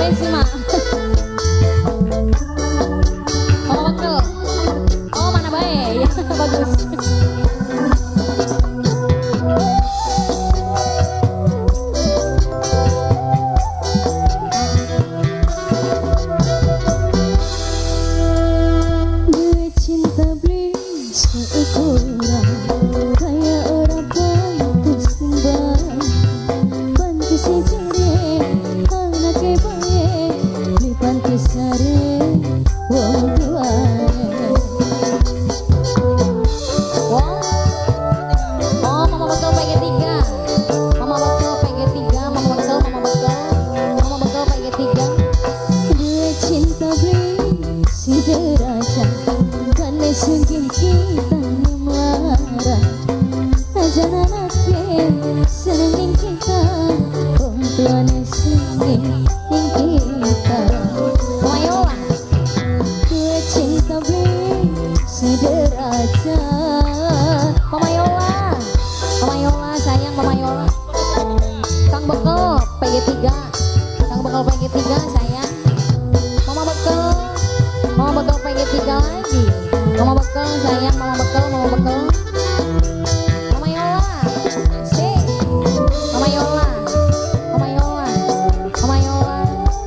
Rame sih, Mak. Mama Bekel. Oh, mana baik. Bagus. Duwe cinta beli seukuran, kaya ora pantes timbang. Pantes jere anake bae, beli pantes sare wong tuane. Wong. Oh, Mama Bekel PG3. Mama Bekel PG3, Mama Bekel, Mama Bekel. Mama Bekel PG3. Duwe cinta beli sederajat, kane sugih kita melarat. Ajaranake seneng ning kita, wong tuane seneng ning kita. Mama Yola. Duwe cinta beli sederajat. Mama Yola. Mama Yola sayang, Mama Yola. Kang Bekel PG3. Kang Bekel PG3 sayang. Mama Bekel. Mama Bekel PG3 lagi. Mama Bekel sayang, Mama Bekel, Mama Bekel. Mama Yola. Asik. Mama Yola. Mama Yola. Mama Yola.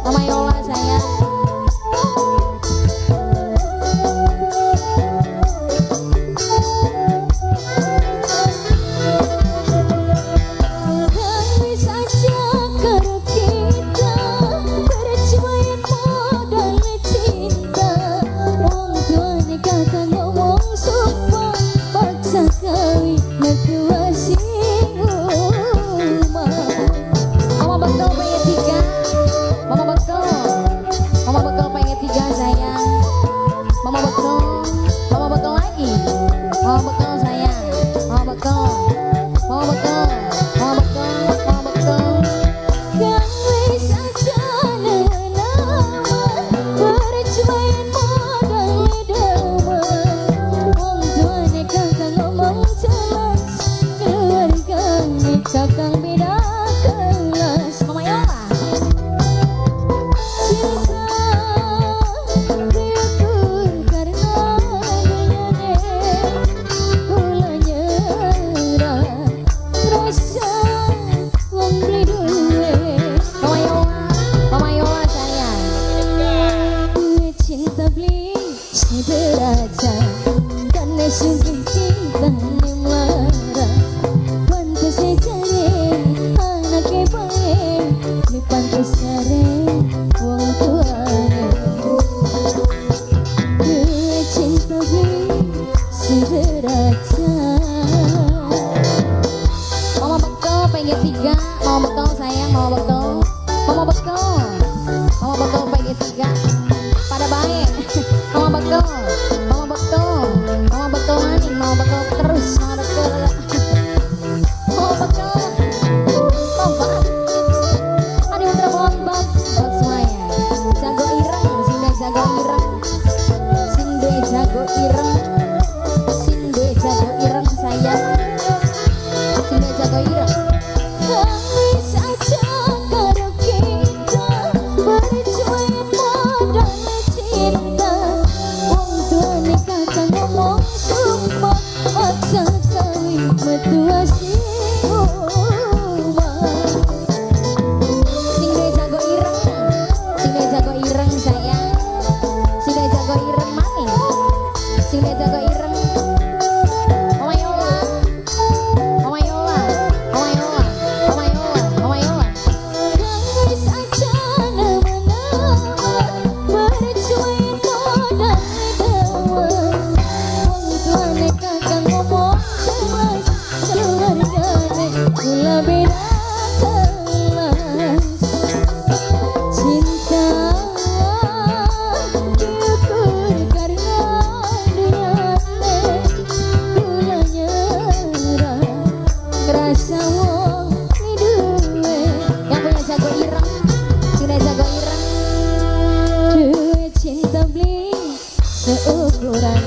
Mama Yola sayang. Kang wis aja karo kita, percaya modal cinta. Wong tuane kakang ngomong sumpah, paksa kawin mertua sing omah. Mama Bekel PG3. Mama Bekel. Mama Bekel PG3 sayang. Mama Bekel. Mama Bekel lagi. Mama Bekel sayang. Mama Bekel. Mama Bekel. Mama Bekel. Mama Bekel. Kang wis aja nemen-nemen, percaya modal demen. Wong tuane kakang ngomong jelas, keluargane kakang beda kelas. Mama Yola. Cinta diukur karena dunyane, kula nyerah rasa wong beli duwe. Mama Yola. Mama Yola sayang. Duwe cinta beli sederajat, kane sugih kita melarat. Pantes jare anake bae, beli pantes sare wong tuane. Duwe cinta beli sederajat. Mama Bekel PG3. Mama Bekel sayang, Mama Bekel. Mama Bekel. Mama Bekel PG3. Pada baik. Mama Bekel. Mama Bekel. Mama Bekel maning, Mama Bekel terus, Mama Bekel. Mama Bekel. Lompat. Ada putra bontot buat semuanya. Jago ireng, sing duwe jago ireng. Sing duwe jago ireng. Sing duwe jago ireng sayang. Sing duwe jago ireng. Kang wis aja karo kita, percaya modal cinta. Wong tuane kakang ngomong sumpah, paksa kawin mertua sing omah. Sing duwe jago ireng. Sing duwe jago ireng sayang. Sing duwe jago ireng maning. Sing duwe jago ireng. Mama Yola. Mama Yola. Mama Yola. Mama Yola. Mama Yola. Kang wis aja nemen-nemen, percaya modal demen. Wong tuane kakang ngomong jelas, keluargane kula beda kelas. Cinta diukur karena dunyane, kula nyerah ngrasa wong duwe. Yang punya jago ireng. Sing duwe jago ireng. Duwe cinta beli seukuran,